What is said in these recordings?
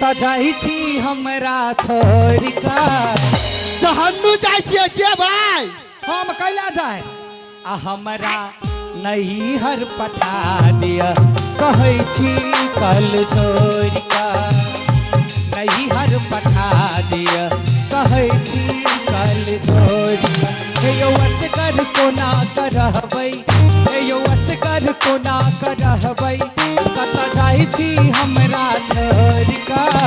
त जाइ छी हमरा छोड़ि कऽ। जहन्नू जाइ छियै जेबै। हम कैला जाय आ हमरा नैहर पठा दिअ, कहै छी कल छोड़ि कऽ। नैहर पठा दिअ, कहै छी कल छोड़ि कऽ। हे यौ असगर कोना कऽ रहबै, हे यौ असगर कोना कऽ रहबै, कतऽ जाइ छी हमरा छोड़ि कऽ।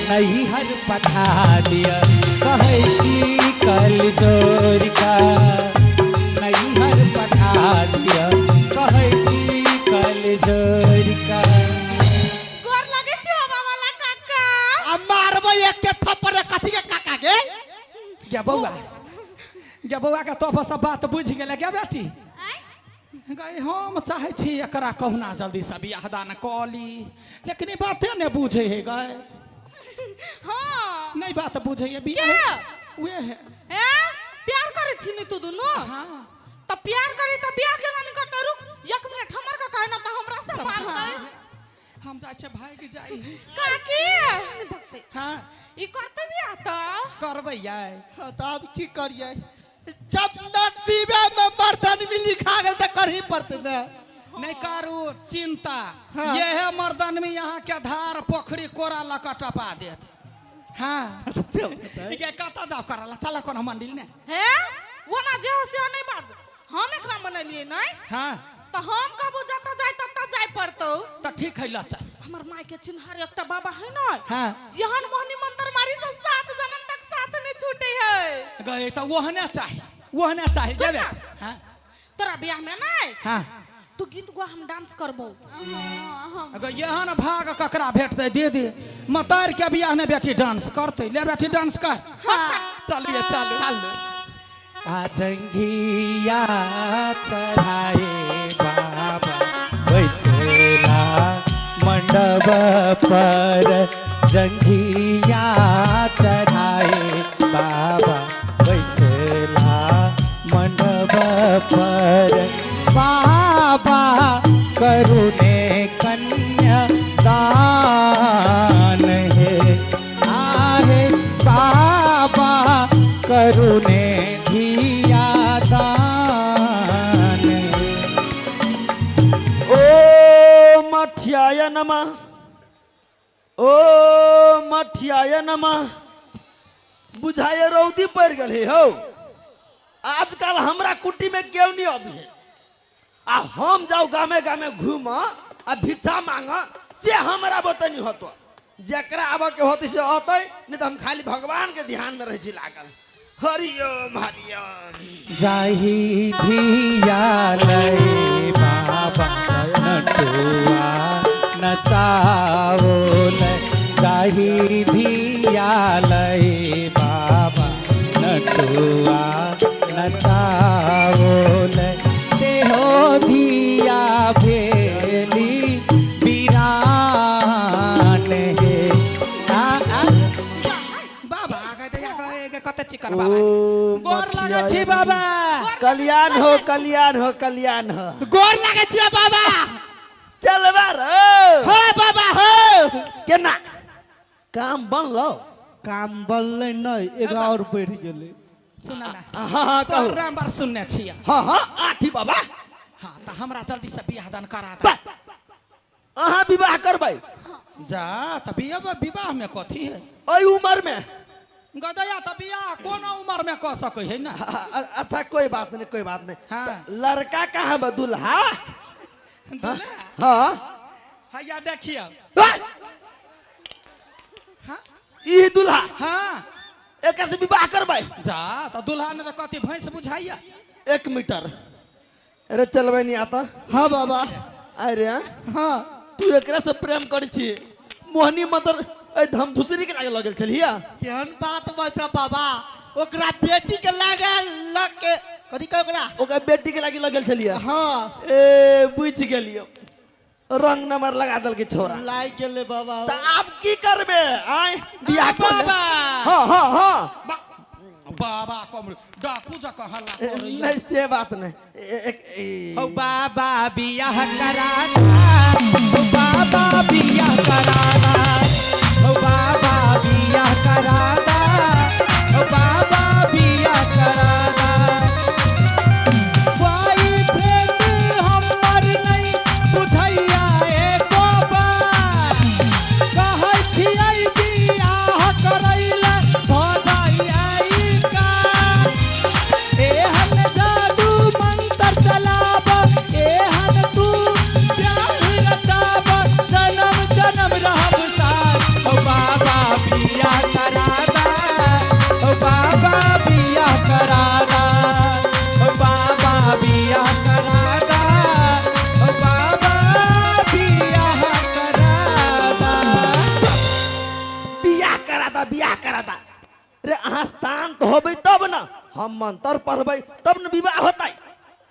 नैहर पठा दिअ, कहै छी कल जोड़ि कऽ। नैहर पठा दिअ, कहै छी कल जोड़ि कऽ। गोर लगै छी हो बाबा ला काका। आ मारबै एक के थप्पड़, कथी के काका गे? गे बौआ, गे बौआ के तोहर सब बात बुझि गेलै गे बेटी। गई हम चाहै छी एकरा कहुना जल्दीसँ बियाह दान कऽ ली, लेकिन ई बाते नहि बुझै है गए। हाँ। नहि बात बुझै है बियाह के? उहे है। हैं? प्यार करै छी ने तू दुनू? हाँ। त प्यार करी त बियाह केना नहीं करतै? रुक एक मिनट, हमर का कहना त हमरा से समझा। मारतै। हम जाइ छै भागि जाइ। काकी। हाँ। ई करतै बियाह त? करबै यार। हाँ, तऽ आब की करियै, जब नसीबे में मर्दन में लिखा गेल तऽ करही पड़तै ने। नहीं करू चिंता। हाँ। यह मर्दन में यहाँ के धार पोखरी कोरा लऽ कऽ टपा देत। हाँ, के कतऽ जाउ करला? चल कोनो मंदिर ने। हे, ओना जे हो से नहीं बाज, हम एकरा मनेलियै नहीं। हाँ। त हम कबो जतऽ जाय ततऽ जाय पड़तौ। तऽ ठीक है, ल चल। हमर माय के चिन्हार एकटा बाबा है न। हाँ। यहन मोहनी मंत्र मारी से 7 जन्म तक साथ नहीं छूटे है। गए तऽ ओहने चाही, ओहने चाही। सुन जेबे। ना। हाँ। तोरा बियाह में नहीं? हाँ। तू गीत गुआ, हम डांस करबो। अगर एहन भाग ककरा भेटतै दीदी? मतार के बियाह ने बेटी डांस करतै। ले बेटी, डांस कर। चलिए, चल चल। आ जंघिया चढ़ाए बाबा बैसला मंडप पर, जंघिया चढ़ाए बाबा बैसला मंडप पर, बाबा करुणे कन्या दान है, आहे बाबा करुणे धिया दान है। ओ मठियाय नमः, ओ मठियाय नमः। बुझाए रौदी पड़ गेल है हौ। आजकल हमरा कुटी में केओ नहीं अभी है, आ हम जाऊ गामे गामे घूम आ भिक्षा मांग, से हमरा बते नहीं होतो। जकरा आबऽ के होतै से अतै, नहीं तो हम खाली भगवान के ध्यान में रहै छी लागल। हरिओम हरिओम। जाही धिया लय बाबा नटुआ नचाओल, जाही धिया लय बाबा नटुआ नचाओल, से हो धिया भेली बिरान हे। आ, आ, बाबा गए कते चिकन बाबा। ओ गोर लागै छी बाबा। कल्याण हो, कल्याण हो, कल्याण हो। गोर लागै छियै बाबा। चलबा रे। हो बाबा हो। केना काम बनलो? काम बनलै नहि, एगो और बढ़ि गेलै। सुन ना। हाँ हाँ, कहू। तोहर बार सुनने छियै। हाँ हाँ, आठी बाबा। हाँ, तऽ हमरा जल्दी से बियाह दान करा दे। बा, अहाँ विवाह करबै? जा तऽ बियाह, विवाह में कथी है? एहि उम्र में? गदैया, तऽ बियाह कोनो उम्र में कऽ सकै है ना। अच्छा, कोई बात नहीं, कोई बात नहीं। हाँ। त लड़का कहाँ बा दुल्हा? दुल्हा? हाँ। हैया देखियौ। आ! हाँ। ई दुल्हा? हाँ। एक से विवाह करबै? जा तऽ दुल्हा ने तऽ कथी भैंस बुझाइया? 1 मीटर। अरे चलबै नहीं आता। हाँ बाबा। अरे। हाँ। तू एकरा से प्रेम करै छी? मोहनी मदर ए धमधुसरी के लागे लगल छलिया। केहन बात बचा बाबा, ओकरा बेटी के लागल लग के कथी कह ओकरा? ओकरा बेटी के लागे लगल छलिया? हाँ। ए बुझि गेलियो, रंग नंबर लगा देलकै छोरा। लागि गेलै बाबा। त आब की करबे? आय बियाह कर ले। बाबा। हाँ हाँ हाँ। बाबा कम डाकू जकाँ हल्ला करैया। नहीं से बात नहीं। एक हो बाबा बियाह कराना, हो बाबा बियाह कराना, हो दा बियाह करा दा। रे अहाँ शांत होबै तब न हम मंत्र पढ़बै तब न विवाह होतै।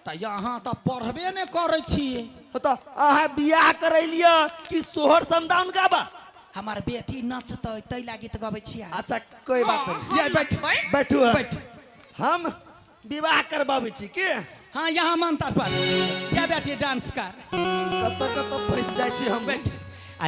तऽ अहाँ तऽ पढ़बे नहि करै छियै। तऽ अहाँ बियाह करैलियै कि सोहर समदाउन गाबा? हमार बेटी नचतै तै लागी तऽ गबै छियै। अच्छा कोई बात नहीं, ये बैठ बैठू बैठ, हम विवाह करबाबै छी की। हाँ यहाँ मंत्र पर क्या बेटी डांस कर। कत कत फंस जाइ छी हम। बैठ।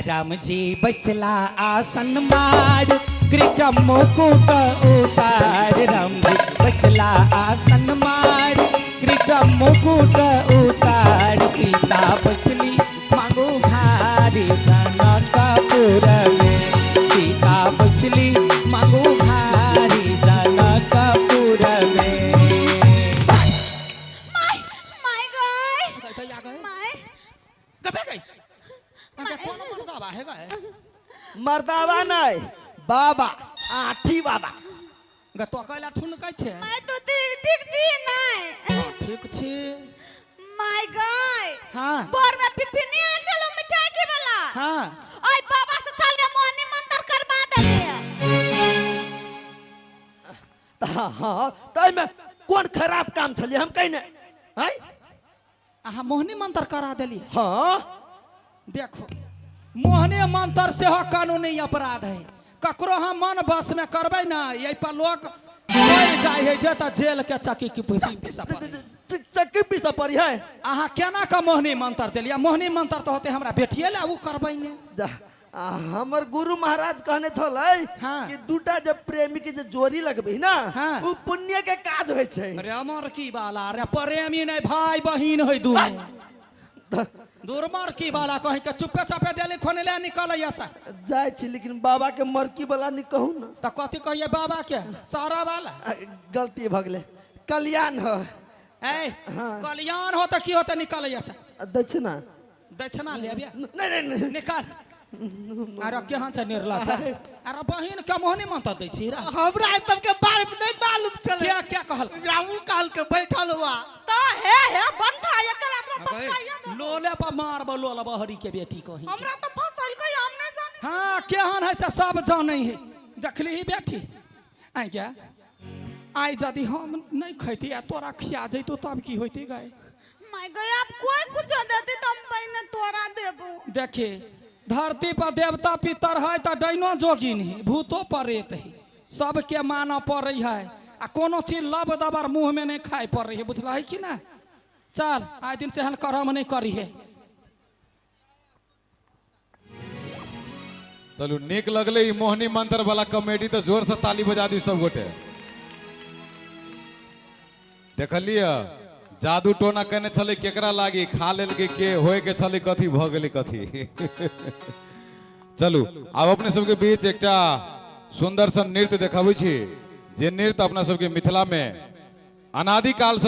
राम जी बैसला आसन मार कृट मुकुट उतार। राम जी बैसला आसन मार कृट मुकुट उतार। सीता बसली मांगू घारी जनकपुर में। सीता बसली मांगू घारी जनकपुर में। My my गय my कबे गई कौन मर्दावा है गए? मर्दावा नहीं बाबा, आठी बाबा। ग तो कैला ठुनकै छै? My तो ठीक छी नहीं। हाँ, ठीक छी। My गय हाँ बोर में पिपिनी आयल छलो मिठाई के वाला। हाँ ओय बाबा से चल के मोहनी मंत्र करबा देलिए। हाँ तो एहिमे कोन खराब काम छलियै हम कहिने हैं? अहाँ मोहनी मंत्र करा देलियै? हाँ देखो मोहनी मंत्र सेहो कानूनी अपराध है। ककरो हम मन बस में करबै ना यही पर लोग मरि जाइ है जे तऽ जेल के चक्की की चक्की पीसऽ पड़ी है। अहाँ केना के मोहनी मंत्र देलियै? मोहनी मंत्र तऽ होते हमरा बेटिए ला उ करबै ने। हमर गुरु महाराज कहने छलै हाँ। कि दूटा जब प्रेमी के जे जोड़ी लगबै ना हाँ। उ पुण्य के काज होइ छै। रे अमर की वाला रे प्रेमी नहीं भाई बहिन है दू दुर्मर की वाला कहीं के चुपे चापे डेली खोने ले निकल ऐसा जाइ छी लेकिन बाबा के मरकी वाला नहीं कहू ना। तऽ कथी कहिए बाबा के सारा वाला? गलती भऽ गेलै कल्याण हो। ए कल्याण हो तऽ की होते निकल ऐसा? दक्षिणा दक्षिणा लेबे नहीं नहीं नहीं निकाल। अरे केहन छै निर्लज? अरे बहिन के मोहनी मंत्र दै छी रे? हमरा सबके बारे में नहीं मालूम छलै। क्या क्या कहल? राहु काल के बैठल हुआ तो हे हे बंधा एकर आत्मा पचकाइया दो। लोले पर मारब लोल बहरी के बेटी कहीं। हमरा तो फसल कोई हम नहीं जाने। हाँ केहन है से सब जानै है। देखली ही बेटी आइ क्या आइ यदि हम नहीं खैती आ तोरा खिया जैतो तब की होती गए? My गय आप कोई कुछ देते तो हम पहिने तोरा देबो। देखी धरती पर देवता पितर है तो डाइनो जोगिन है भूतो प्रेत है सबके मानऽ पड़ै है आ कोनो चीज लब दबर मुँह में नहीं खाए पड़ै है बुझल है कि ना? चल आइ दिन से एहन करम नहीं करी है। चलू नीक लगले ई मोहनी मंत्र वाला कॉमेडी तो जोर से ताली बजा दी सब गोटे। देखलिए जादू टोना केने छलै केकरा लागी खा लेलकै के होए के छलै कथी भऽ गेलै कथी। चलू आब अपने सबके बीच एकटा सुंदर सन नृत्य देखाबै छी जे नृत्य अपना सबके मिथिला में अनादिकाल से